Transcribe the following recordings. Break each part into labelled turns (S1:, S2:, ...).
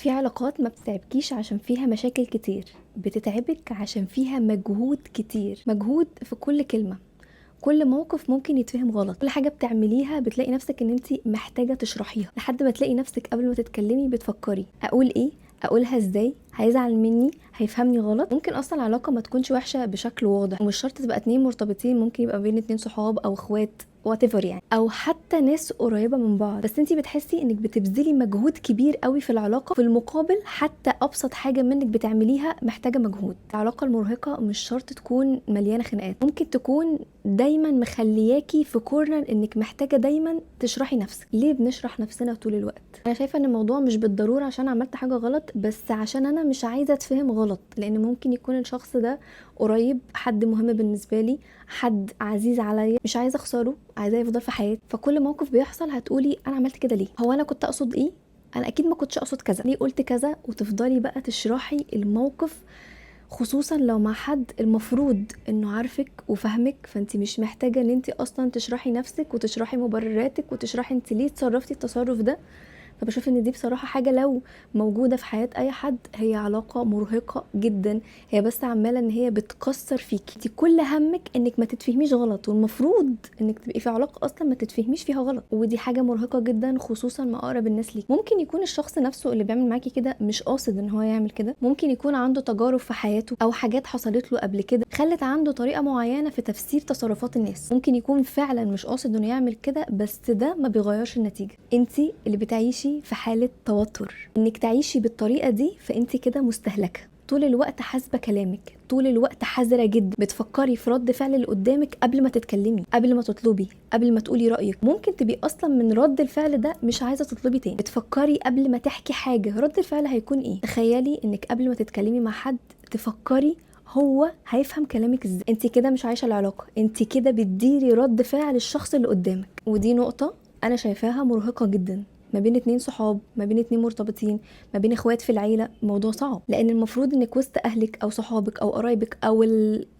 S1: في علاقات ما بتتعبكيش عشان فيها مشاكل كتير، بتتعبك عشان فيها مجهود كتير، مجهود في كل كلمة، كل موقف ممكن يتفهم غلط، كل حاجة بتعمليها بتلاقي نفسك ان انت محتاجة تشرحيها، لحد ما تلاقي نفسك قبل ما تتكلمي بتفكري اقول ايه، اقولها ازاي، هيزعل مني، هيفهمني غلط. ممكن اصلا العلاقة ما تكونش وحشة بشكل واضح، ومش شرط تبقى اتنين مرتبطين، ممكن يبقى بين اتنين صحاب او اخوات whatever يعني، او حتى ناس قريبه من بعض، بس انتي بتحسي انك بتبذلي مجهود كبير قوي في العلاقة، في المقابل حتى ابسط حاجة منك بتعمليها محتاجه مجهود. العلاقة المرهقه مش شرط تكون مليانة خناقات، ممكن تكون دايما مخلياكي في corner انك محتاجه دايما تشرحي نفسك. ليه بنشرح نفسنا طول الوقت؟ انا شايفه ان الموضوع مش بالضرورة عشان عملت حاجة غلط، بس عشان انا مش عايزه اتفهم غلط، لان ممكن يكون الشخص ده قريب، حد مهم بالنسبة لي، حد عزيز عليا، مش عايزه اخسره، عايزاه يفضل في حياتي. فكل موقف بيحصل هتقولي انا عملت كده ليه، هو انا كنت اقصد ايه، انا اكيد ما كنتش اقصد كذا، ليه قلت كذا، وتفضلي بقى تشرحي الموقف، خصوصا لو مع حد المفروض انه عارفك وفهمك، فانت مش محتاجه ان انت اصلا تشرحي نفسك وتشرحي مبرراتك وتشرحي انت ليه اتصرفتي التصرف ده. فبشوف ان دي بصراحة حاجة لو موجودة في حياة اي حد هي علاقة مرهقة جدا، هي بس عمالة ان هي بتكسر فيكي، انت كل همك انك ما تتفهميش غلط، والمفروض انك تبقي في علاقة اصلا ما تتفهميش فيها غلط، ودي حاجة مرهقة جدا خصوصا مع اقرب الناس ليك. ممكن يكون الشخص نفسه اللي بيعمل معاكي كده مش قاصد ان هو يعمل كده، ممكن يكون عنده تجارب في حياته او حاجات حصلت له قبل كده خلت عنده طريقة معينة في تفسير تصرفات الناس، ممكن يكون فعلا مش قاصد انه يعمل كده، بس ده ما بيغيرش النتيجة. انت اللي بتعيشي في حالة توتر، انك تعيشي بالطريقة دي فانت كده مستهلكة، طول الوقت حاسبة كلامك، طول الوقت حذرة جدا، بتفكري في رد فعل اللي قدامك قبل ما تتكلمي، قبل ما تطلبي، قبل ما تقولي رأيك. ممكن تبقي أصلا من رد الفعل ده مش عايزة تطلبي تاني، بتفكري قبل ما تحكي حاجة رد الفعل هيكون ايه. تخيلي انك قبل ما تتكلمي مع حد تفكري هو هيفهم كلامك ازاي. انت كده مش عايشة العلاقة، انت كده بتديري رد فعل الشخص اللي قدامك، ودي نقطة انا شايفاها مرهقة جدا، ما بين اتنين صحاب، ما بين اتنين مرتبطين، ما بين اخوات في العيلة. موضوع صعب، لان المفروض انك وسط اهلك او صحابك او قرايبك او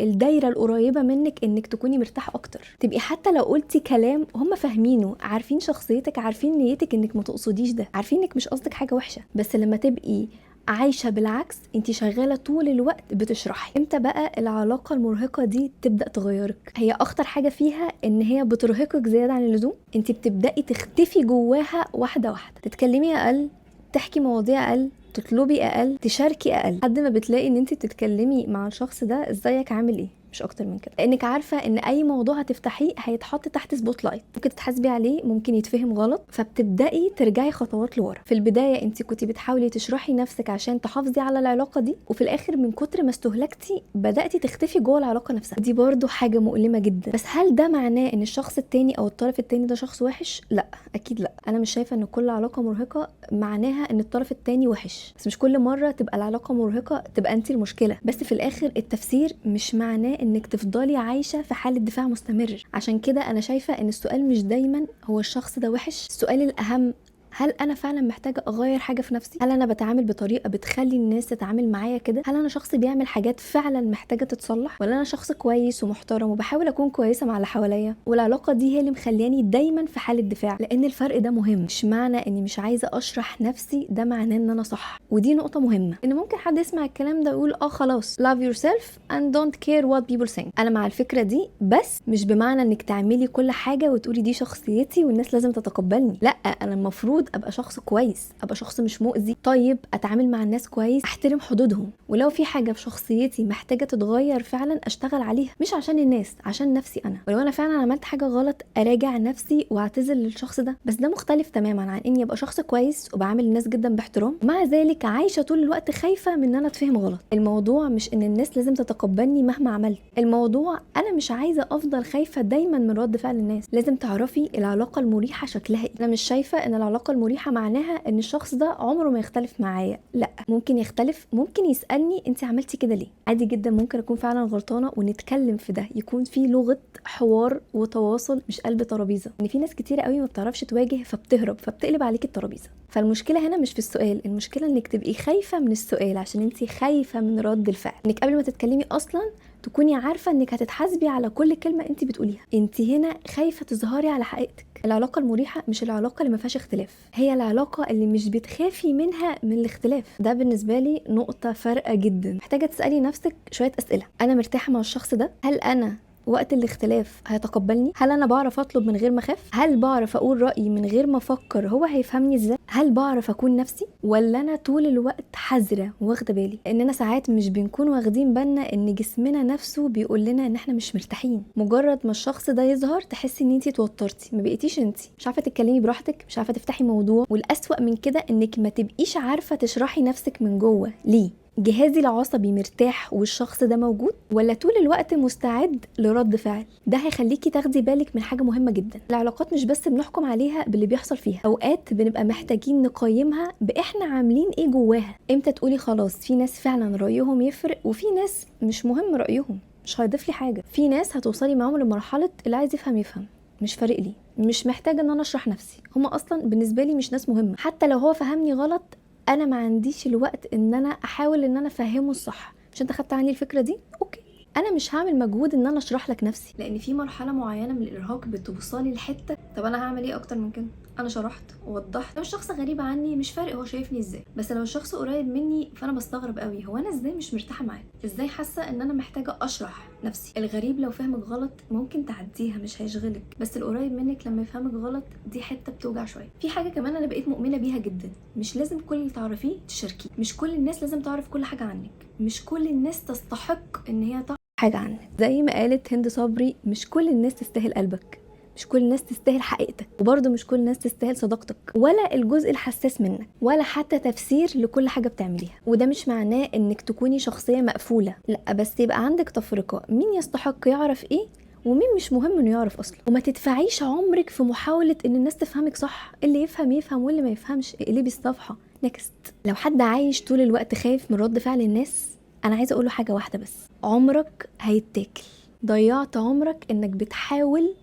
S1: الدايرة القريبة منك انك تكوني مرتاحة اكتر، تبقي حتى لو قلتي كلام هم فاهمينه، عارفين شخصيتك، عارفين نيتك انك ما تقصديش ده، عارفين انك مش قصدك حاجة وحشة. بس لما تبقي عايشة بالعكس، انت شغالة طول الوقت بتشرحي. امتى بقى العلاقة المرهقة دي تبدأ تغيرك؟ هي اخطر حاجة فيها ان هي بترهقك زيادة عن اللزوم، انت بتبدأي تختفي جواها واحدة واحدة، تتكلمي اقل، تحكي مواضيع اقل، تطلبي اقل، تشاركي اقل، لحد ما بتلاقي ان انت بتتكلمي مع الشخص ده ازيك عامل ايه، مش اكتر من كده، لانك عارفه ان اي موضوع هتفتحيه هيتحط تحت spotlight، ممكن تتحاسبي عليه، ممكن يتفهم غلط، فبتبداي ترجعي خطوات لورا. في البداية انت كنتي بتحاولي تشرحي نفسك عشان تحافظي على العلاقة دي، وفي الاخر من كتر ما استهلكتي بداتي تختفي جوه العلاقة نفسها. دي برضو حاجة مؤلمة جدا. بس هل ده معناه ان الشخص التاني او الطرف التاني ده شخص وحش؟ لا، اكيد لا. انا مش شايفه ان كل علاقة مرهقة معناها ان الطرف التاني وحش، بس مش كل مرة تبقى العلاقة مرهقة تبقى انت المشكلة. بس في الاخر التفسير مش معناه انك تفضلي عايشه في حاله دفاع مستمر. عشان كده انا شايفه ان السؤال مش دايما هو الشخص ده وحش، السؤال الاهم هل انا فعلا محتاجه اغير حاجة في نفسي؟ هل انا بتعامل بطريقة بتخلي الناس تتعامل معايا كده؟ هل انا شخص بيعمل حاجات فعلا محتاجه تتصلح، ولا انا شخص كويس ومحترم وبحاول اكون كويسة مع اللي حواليا، والعلاقة دي هي اللي مخلياني دايما في حاله دفاع؟ لان الفرق ده مهم. مش معنى اني مش عايزه اشرح نفسي ده معناه ان انا صح، ودي نقطة مهمة، ان ممكن حد يسمع الكلام ده ويقول خلاص love yourself and don't care what people think. انا مع الفكرة دي، بس مش بمعنى انك تعملي كل حاجة وتقولي دي شخصيتي والناس لازم تتقبلني. لا، انا المفروض ابقى شخص كويس، ابقى شخص مش مؤذي، طيب، اتعامل مع الناس كويس، احترم حدودهم، ولو في حاجة في شخصيتي محتاجه تتغير فعلا اشتغل عليها، مش عشان الناس، عشان نفسي انا. ولو انا فعلا عملت حاجة غلط اراجع نفسي واعتذر للشخص ده. بس ده مختلف تماما عن اني ابقى شخص كويس وبعامل الناس جدا باحترام، مع ذلك عايشه طول الوقت خايفة من ان انا اتفهم غلط. الموضوع مش ان الناس لازم تتقبلني مهما عملت، الموضوع انا مش عايزه افضل خايفة دايما من رد فعل الناس. لازم تعرفي العلاقة المريحة شكلها ايه. انا مش شايفه ان العلاقة المريحة معناها ان الشخص ده عمره ما يختلف معايا، لا، ممكن يختلف، ممكن يسالني انت عملتي كده ليه، عادي جدا، ممكن اكون فعلا غلطانة ونتكلم في ده، يكون في لغة حوار وتواصل، مش قلب ترابيزة. ان في ناس كتير قوي ما بتعرفش تواجه فبتهرب، فبتقلب عليك الترابيزة. فالمشكلة هنا مش في السؤال، المشكلة انك تبقي خايفة من السؤال عشان انت خايفة من رد الفعل، انك قبل ما تتكلمي اصلا تكوني عارفه انك هتتحاسبي على كل كلمة انت بتقوليها. انت هنا خايفة تظهري على حقيقتك. العلاقة المريحة مش العلاقة اللي ما فيهاش اختلاف، هي العلاقة اللي مش بتخافي منها من الاختلاف. ده بالنسبة لي نقطة فارقه جدا. محتاجه تسالي نفسك شوية اسئلة. انا مرتاحة مع الشخص ده؟ هل انا وقت الاختلاف هيتقبلني؟ هل انا بعرف اطلب من غير ما اخاف؟ هل بعرف اقول رايي من غير ما افكر هو هيفهمني ازاي؟ هل بعرف اكون نفسي ولا انا طول الوقت حذره واخده بالي؟ اننا ساعات مش بنكون واخدين بالنا ان جسمنا نفسه بيقول لنا ان احنا مش مرتاحين. مجرد ما الشخص ده يظهر تحسي ان انتي اتوترتي، ما بقيتيش انتي، مش عارفه تتكلمي براحتك، مش عارفه تفتحي موضوع. والاسوأ من كده انك ما تبقيش عارفه تشرحي نفسك من جوه ليه. جهازي العصبي مرتاح والشخص ده موجود، ولا طول الوقت مستعد لرد فعل؟ ده هيخليكي تاخدي بالك من حاجة مهمة جدا. العلاقات مش بس بنحكم عليها باللي بيحصل فيها، اوقات بنبقى محتاجين نقيمها باحنا عاملين ايه جواها. امتى تقولي خلاص في ناس فعلا رأيهم يفرق وفي ناس مش مهم رأيهم، مش هيضيف لي حاجة. في ناس هتوصلي معاهم لمرحلة اللي عايز يفهم يفهم، مش فارق لي، مش محتاجة ان انا اشرح نفسي، هما اصلا بالنسبة لي مش ناس مهمة. حتى لو هو فهمني غلط انا ما عنديش الوقت ان انا احاول ان انا افهمه الصح. مش انت خدت عني الفكرة دي؟ okay، انا مش هعمل مجهود ان انا اشرح لك نفسي، لان في مرحلة معينة من الارهاق بتوصلي لحته طب انا هعمل ايه اكتر من كده؟ انا شرحت ووضحت. لو الشخص غريب عني مش فارق هو شايفني ازاي، بس لو الشخص قريب مني فانا بستغرب قوي، هو انا ازاي مش مرتاحة معاه؟ ازاي حاسه ان انا محتاجه اشرح نفسي؟ الغريب لو فهمك غلط ممكن تعديها، مش هيشغلك، بس القريب منك لما يفهمك غلط دي حتة بتوجع شوية. في حاجة كمان انا بقيت مؤمنة بيها جدا، مش لازم كل اللي تعرفيه تشاركيه، مش كل الناس لازم تعرف كل حاجة عنك، مش كل الناس تستحق ان هي تعرف حاجة عنك. زي ما قالت هند صبري، مش كل الناس تستاهل قلبك، مش كل الناس تستاهل حقيقتك، وبرضه مش كل الناس تستاهل صداقتك، ولا الجزء الحساس منك، ولا حتى تفسير لكل حاجة بتعمليها. وده مش معناه انك تكوني شخصية مقفولة، لا، بس يبقى عندك تفرقه، مين يستحق يعرف ايه ومين مش مهم انه يعرف اصلا. وما تدفعيش عمرك في محاولة ان الناس تفهمك صح، اللي يفهم يفهم واللي ما يفهمش اقلبي الصفحة next. لو حد عايش طول الوقت خايف من رد فعل الناس، انا عايزه اقوله حاجة واحدة بس، عمرك هيتاكل. ضيعت عمرك انك بتحاول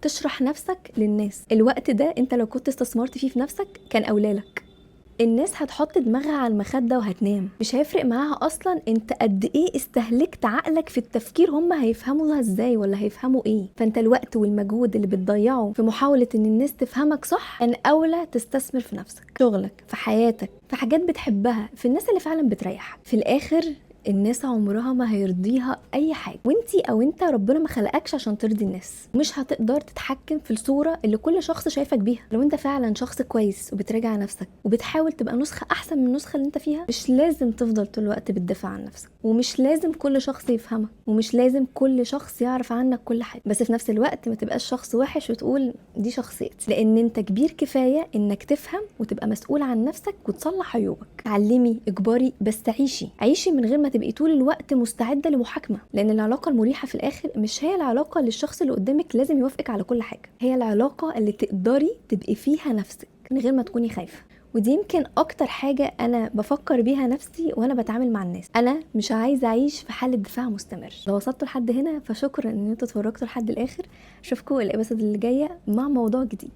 S1: تشرح نفسك للناس. الوقت ده انت لو كنت استثمرت فيه في نفسك كان اولالك. الناس هتحط دماغها على المخدة وهتنام، مش هيفرق معاها اصلا انت قد ايه استهلكت عقلك في التفكير، هم هيفهموها ازاي ولا هيفهموا ايه. فانت الوقت والمجهود اللي بتضيعه في محاولة ان الناس تفهمك صح، ان اولى تستثمر في نفسك، شغلك، في حياتك، في حاجات بتحبها، في الناس اللي فعلا بتريحك. في الاخر الناس عمرها ما هيرضيها اي حاجة، وانتي او انت ربنا ما خلقكش عشان ترضي الناس، مش هتقدر تتحكم في الصورة اللي كل شخص شايفك بيها. لو انت فعلا شخص كويس وبتراجع نفسك وبتحاول تبقى نسخه احسن من النسخة اللي انت فيها، مش لازم تفضل طول الوقت بتدافع عن نفسك، ومش لازم كل شخص يفهمك، ومش لازم كل شخص يعرف عنك كل حاجة. بس في نفس الوقت ما تبقاش شخص وحش وتقول دي شخصيتي، لان انت كبير كفاية انك تفهم وتبقى مسؤول عن نفسك وتصلح عيوبك. تعلمي، اجبري، بس عيشي، عيشي من غير ما تبقي طول الوقت مستعدة لمحاكمه. لان العلاقة المريحة في الاخر مش هي العلاقة اللي الشخص اللي قدامك لازم يوافقك على كل حاجة، هي العلاقة اللي تقدري تبقي فيها نفسك من غير ما تكوني خايفة. ودي يمكن اكتر حاجة انا بفكر بيها نفسي وانا بتعامل مع الناس، انا مش عايزه اعيش في حاله دفاع مستمر. لو وصلتوا لحد هنا فشكرا ان انتوا اتفرجتوا لحد الاخر. اشوفكم ال episode اللي جاية مع موضوع جديد.